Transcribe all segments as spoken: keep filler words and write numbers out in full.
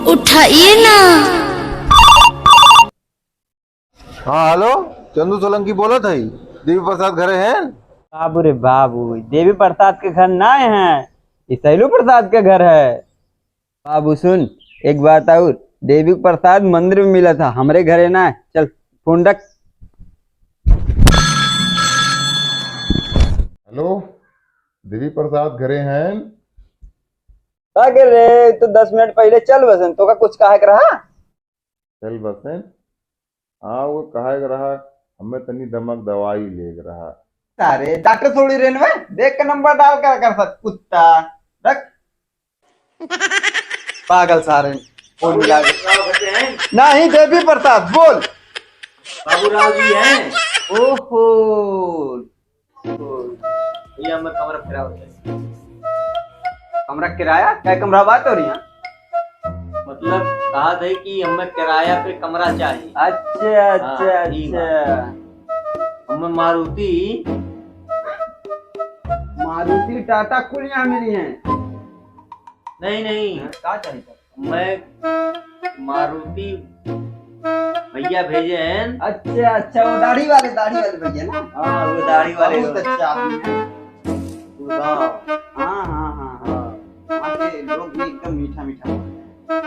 उठाइए ना। हाँ, हेलो, चंदू सोलंकी बोलत है। देवी प्रसाद घरे हैं? बाबू रे बाबू, देवी प्रसाद के घर ना है, ई सैलू प्रसाद के घर है। बाबू सुन, एक बात और, देवी प्रसाद मंदिर में मिला था, हमरे घरे ना है। चल, फोन रख। हेलो, देवी प्रसाद घरे हैं? का कर रहे? तो दस मिनट पहले चल बसन, तो का कुछ कहे के रहा? चल बसन। हाँ, वो कहे के रहा, हमें तनी दमक दवाई लेके रहा। अरे, डॉक्टर थोड़ी रेन में, देख के नंबर डाल कर, कर सक, कुत्ता। रख। पागल सारे, फोन मिला के। बाबूराव बचे हैं? नहीं, देवी प्रसाद, बोल। बाबूराव जी हैं? ओहो। भैया, हमें कमरा किराया होता है। कमरा किराया? क्या कमरा बात हो रही है? मतलब, कहा थे कि हमें किराया पे कमरा चाहिए। अच्छा, अच्छा, हाँ, ठीक अच्छा। है। हमें मारुति मारुति टाटा कुल यहाँ मिली हैं। नहीं, नहीं। हाँ, का चाहिए? मैं मारुति भैया भेजे हैं। अच्छा, अच्छा, वो दाढ़ी वाले, दाढ़ी वाले भैया ना? हाँ, वो दाढ़ी वाले बहुत लोग। अच्छा आदमी है। हाँ। हाँ, हाँ, हाँ, हाँ। हाँ। वहाँ के लोग भी एकदम मीठा, मीठा बोलते हैं।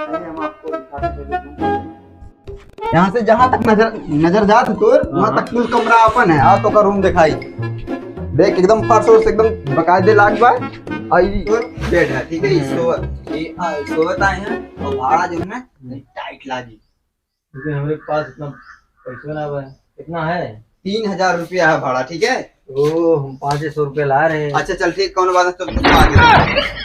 अरे, हम आपको दिखाते हैं, देखो। यहाँ से जहाँ तक नजर, नजर जात है तोर, हाँ, वहाँ हाँ। तक कुल कमरा अपन है। आ, तोका रूम दिखाई। देख, एकदम फर्श वर्श एकदम बकायदे लाग बा। आ, ई तोर बेड है, ठीक है? ई हम्म। सोवत, ई, आ, सोवत आए हैं, और भाड़ा जो है ना, हम्म। टाइट लागी। लेकिन हमरे पास इतना पैसा ना बा। कितना है? तीन हजार रुपया है भाड़ा, ठीक है? ओ, हम पाँच सौ रुपया ला रहे हैं। अच्छा, चल ठीक, कौनो बात नहीं, तो तुम आ जाओ।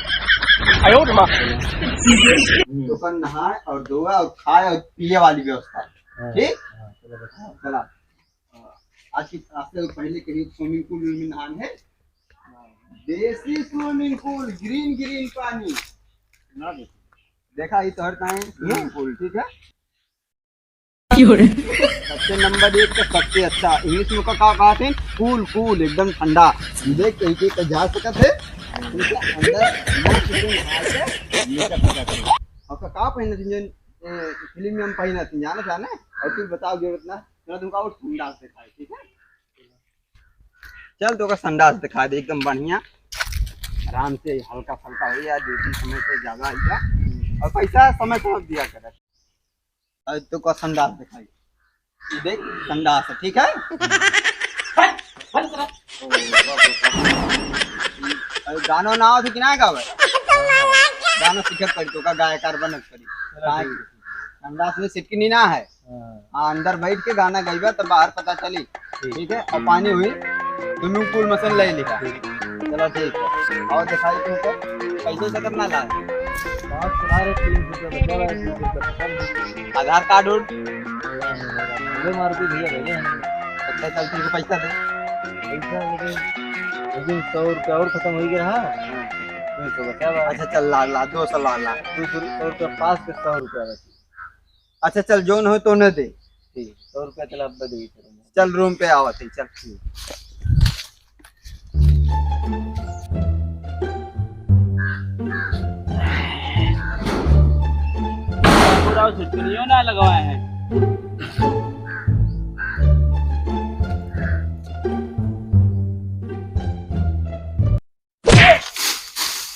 आयो रे माँ। हम्म। तो कल नहाए और धोए और खाए और पिए वाली व्यवस्था, हाँ, ठीक? हाँ, चलो बता। हाँ, चला। आज की, आज से पहले कहीं swimming pool में नहान है, देसी swimming pool, green green पानी। ना देखो। देखा, ये तो हर time swimming pool, ठीक है? क्यों रे? सबसे नंबर एक तो सबसे अच्छा। English में का, का कहते हैं? Cool, cool, एकदम ठंडा। देख, कहीं, कहीं पे जा सकत है, उनके अंदर ना किसी में आके लेकर सकत है। और का, का पहनत हैं जौन, ए, film में हम पहनत हैं, जाना चाहने? और तू बताओ जरूरत ना, ना तुमका और ठंडा से खाए, ठीक है? चल, तोका संडास दिखा दे, एकदम बढ़िया, आराम से, हल्का फुल्का हो यार, ड्यूटी समय से ज्यादा हो गया, और पैसा समय से दिया कर। और तोका संडास दिखाई, ये देख, संडास है, ठीक है? और गाना ना हो तो कि ना गावे, गाना सीखे पड़ी, तोका गायकार बनत पड़ी। चलो, ठीक है। संडास में सिटकिनी ना है। हाँ। हाँ, अंदर बैठ के गाना गइबा, तब बाहर पता चली। ठीक। ठीक है, और पानी हुई, swimming pool में से ले लिहा। ठीक। चलो, ठीक है। और दिखाई तुमको, पैसे से कितना ला? पाँच सौ ला रहे, तीन सौ रुपया बचा हुआ है, तीन सौ रुपया खत्म। आधार कार्ड उर्ड? अरे, मारुति भैया भेजे हैं। अच्छा, चल, तुमको पैसा दे। पैसा लेकिन, लेकिन सौ रुपया और खत्म हो गया, हाँ? हाँ। दो सौ बचा हुआ है। अच्छा, चल, ला, ला, दो सौ ला, ला। दो सौ, सौ रुपया पास के सौ रुपया बचा। अच्छा चल, जौन हो तौने दे। ठीक, सौ रुपया चला, अब दे दे। चल, room पे आवत है, चल। पूरा सुतलियो ना लगवाए हैं।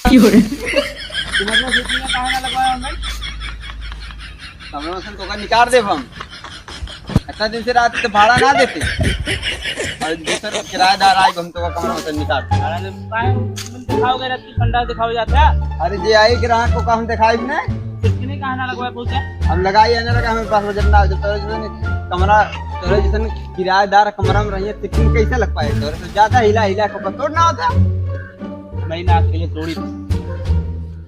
क्यों रे? तुम्हारे पास इतना कहाँ ना लगवाया हमने? कमरा में से तोका निकाल देब हम। इतना दिन से रात के भाड़ा ना देते। और दूसर किराएदार आए, हम तोका कमरा में से निकाल देब। भाड़ा ले, काहे तुम दिखाओगे रात की पंडाल दिखाओ जाता है? अरे जे आई ग्राहक को का हम दिखाई ना। कितने कहाँ ना लगवाया पूछा? हम लगाई है ना लगा, हमें पास बजट ना, जब तोरे जैसन कमरा, तोरे जैसन किराएदार कमरा में रहिए, तो कैसे लग पाए? तोरे से ज्यादा हिला हिला के ऊपर तोड़ ना होता। महीना के लिए थोड़ी।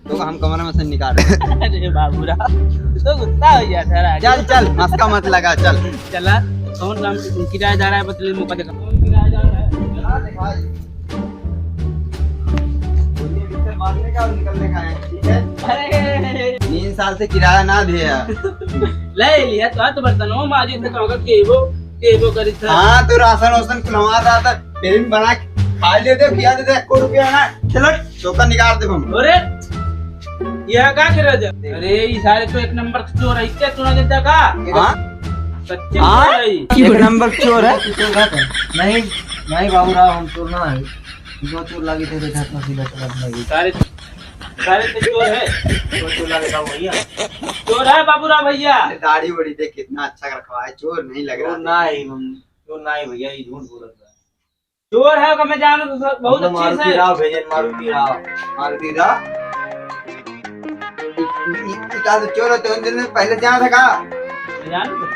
तो हम कमरा में से निकाल। अरे बाबूराव, तो गुस्सा हो गया था राज। चल, चल, मस्का मत लगा, चल। चला, कौन काम किराएदार है, बतले मौका देखा। कौन किराएदार है? चला दिखाई। बोलिए, बिस्तर बांधने का और निकलने का है, ठीक है? अरे। तीन साल से किराया ना दिया। ले लिया, तो हाथ बर्तन हो, माजी से कहोगे, केबो, केबो करी था। हाँ, तो राशन वासन खुलवा रहा था, फिल्म बना के खा लेते, खिया देते, एको रुपया ना। चलो, चौका निकाल दे हम। अरे। ये का करे दे? अरे, ये सारे तो एक नंबर के चोर है, क्या चुना देता का? हाँ? सच्ची हाँ? चोर है ये। एक नंबर के चोर है। नहीं, नहीं बाबू राव, हम चोर ना है। जो चोर लागे थे, देखा तो सीधा चला लगे। सारे, सारे तो चोर है। जो चोर लागे था भैया। चोर है बाबू राव भैया। दाढ़ी बड़ी देख, कितना अच्छा रखवा है, चोर नहीं लग रहा चोर है। ना है, हम चोर ना है भैया, ये झूठ बोलत रहा है। चोर है, ओका मैं जानत हूँ, बहुत हम तो अच्छे मारुति से। राव भेजे, मारुति राव, मारुति राव। इ, इ, इ, इ का तो चोर होते, उन दिन में पहले जाना था का? मैं जानत हूँ।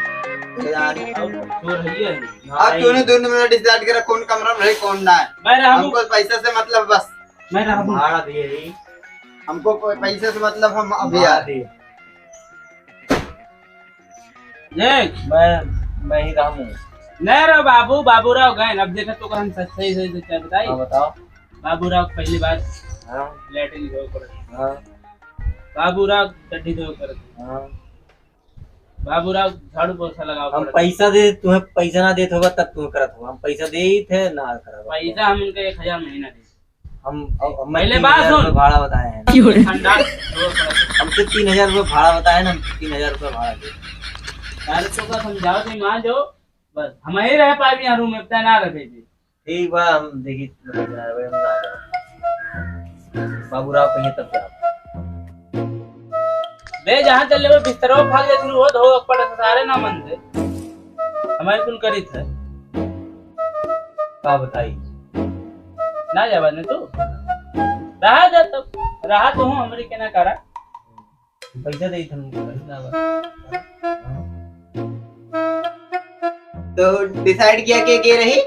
जान। अब चोर है ये। अब तूने दोनों मिनट decide करा कौन कमरा में रहे, कौन ना है। मैं रहबो। हमको पैसा से मतलब बस। मैं रहबो। भाड़ा दिए ही। हमको प-, पैसा से मतलब हम अभी भाड़ा आ दिए। देख। मैं, मैं ही रहूँ। नहीं रे बाबू, बाबूराव गए। अब देखा तो हम सच, सही, सही, सच्चाई बताई। हाँ, बताओ। बाबूराव पहली बात हाँ। लैट्रिन धोए पड़त। हाँ। बाबूराव चड्ढी धोए पड़त। हाँ। बाबूराव झाड़ू पोछा लगावे हम पड़त। पैसा दे, तुम्हें पैसा ना देत होगा तब तुम्हें करत होगा। हम पैसा देइत है ना करत होगा। पैसा हम उनका एक हजार महीना दे। हम, हम पहले बात सुन। भाड़ा बताए हैं। क्यों रे? ठंडा। हमसे तीन हजार रुपये भाड़ा बताए ना, हम तीन हजार रुपये भाड़ा दे। यार तो का समझाओ, तुम मान जाओ, बस हम ही रह पाए यहाँ रूम में, पता ना रहे थे। ठीक बा, हम देखी, हम ना जाए। बाबूराव कहिए तब क्या? बे, जहाँ चल लेबे बिस्तरवा फाड़ के शुरू हो, धो पड़े सारे ना मन से। हमारे कुल करी थे। का बताई? ना जावा ने तू? रहा जा तब, रहा तो हूँ, हमरी के ना करा। पैसा दे, हम ना बा। तो decide किया के, के रही?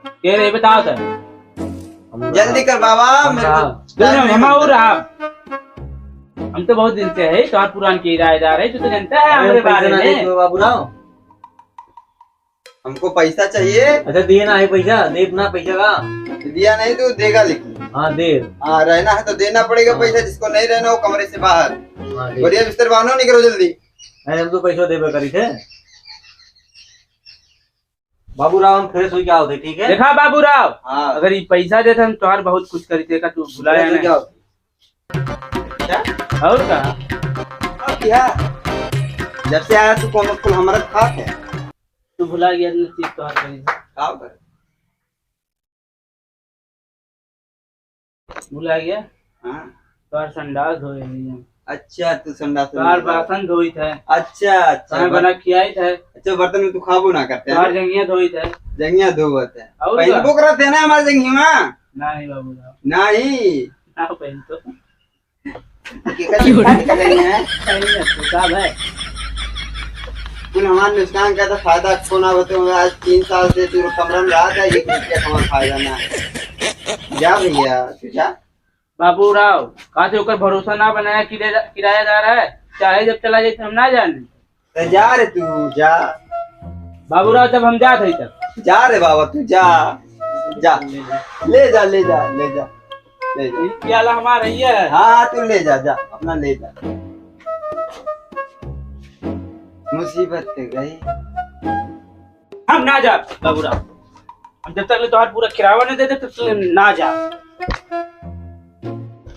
के रही, बताओ तो। हम जल्दी कर बाबा, हम मेरे को रहा। time नहीं हम और मिलता। रहा। हम तो बहुत दिन से है, तो पुरान के इरादेदार है, तू तो जानता है अरे, हमारे पैसा बारे ना में। दे तो बाबूराव। हमको पैसा चाहिए। अच्छा, दिए ना है पैसा, दे ना पैसा का। दिया नहीं तो देगा, लेकिन हाँ, दे। हाँ, रहना है तो देना पड़ेगा हाँ। पैसा, जिसको नहीं रहना वो कमरे से बाहर। हाँ, दे। बढ़िया बिस्तर बांधो, निकलो जल्दी। अरे, हम तो पैसा देबे करी थे। बाबूराव, हम fresh होके आओ थे, ठीक है? देखा बाबूराव, हाँ। अगर ये पैसा देते हम तोहार बहुत कुछ करी थे, का तू भुलाया fresh होके नहीं? आओ। क्या? और का? और क्या? जब से आया तू कौन कुल हमारा खात है? तू भुला गया ना चीज तोहार करी थे। का कर? भुला गया? हाँ। तोहार संडास धोए रही हम। अच्छा, तू संडास तोहार धोए रही। बासन धोई थे। अच्छा, अच्छा, खाना बर-, बना खियाई थे। अच्छा, बर्तन में तू खाबो ना करते हैं तोहार ना? जंगिया धोई थे। जंगिया धोवत है। और पहन का? बुक रहते हैं ना हमारे जंगिया में? नहीं बाबू ना। नहीं। ना पहन तो। केकर नुकसान कर रहे हैं? नहीं, नहीं, साहब है। कुल हमार नुकसान का तो फायदा को ना होते हुए आज तीन साल से तू कमरा में रहा था, एक रुपया का हमार फायदा ना है। जा भैया, तू जा। बाबूराव, कहा थे ओकर भरोसा ना बनाया, किराया-, किरायादार है, चाहे जब चला जाए तो हम ना जाने। तो जा रे तू, जा। बाबूराव, जब हम जात हई तब। जा रे बाबा, तू जा, जा। ले जा, ले जा, ले जा, ले जा। ये प्याला हमारा ही है। हाँ, हाँ, तू ले जा, जा, अपना ले जा। मुसीबत पे गई। हम ना जा, बाबूराव। हम जब तक ले तोहार पूरा किराया ना दे दे, तब तक ले ना जा।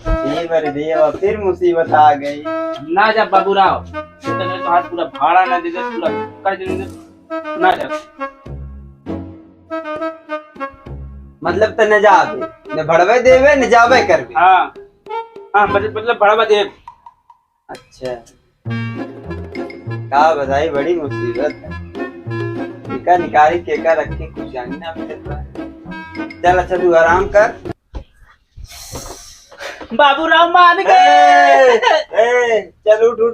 ए मेरे देवा, फिर मुसीबत आ गई। हम ना जा बाबूराव, जब तक ले तोहार पूरा भाड़ा ना दे दे, पूरा कर्ज ना दे, ना जा। मतलब त न जाबे, न भड़वे देबे, न जाबे करबे। हाँ, हाँ, मतलब, मतलब भड़वा देब। अच्छा, का बताई, बड़ी मुसीबत है। केका निकारी, केका रखी, कुछ जानी ना मिलत बा। चल, अच्छा, तू आराम कर। बाबूराव मान गए। ए, ए, चल, उठ, उठ,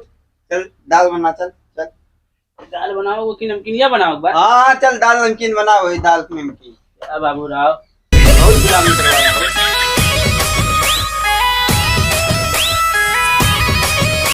चल, दाल बना, चल, चल। दाल बनाओ कि नमकीनिया बनाओ बा? हाँ, चल, दाल नमकीन बनाओ, वही दाल नमकीन। क्या बाबूराव? बहुत बुरा मित्र है।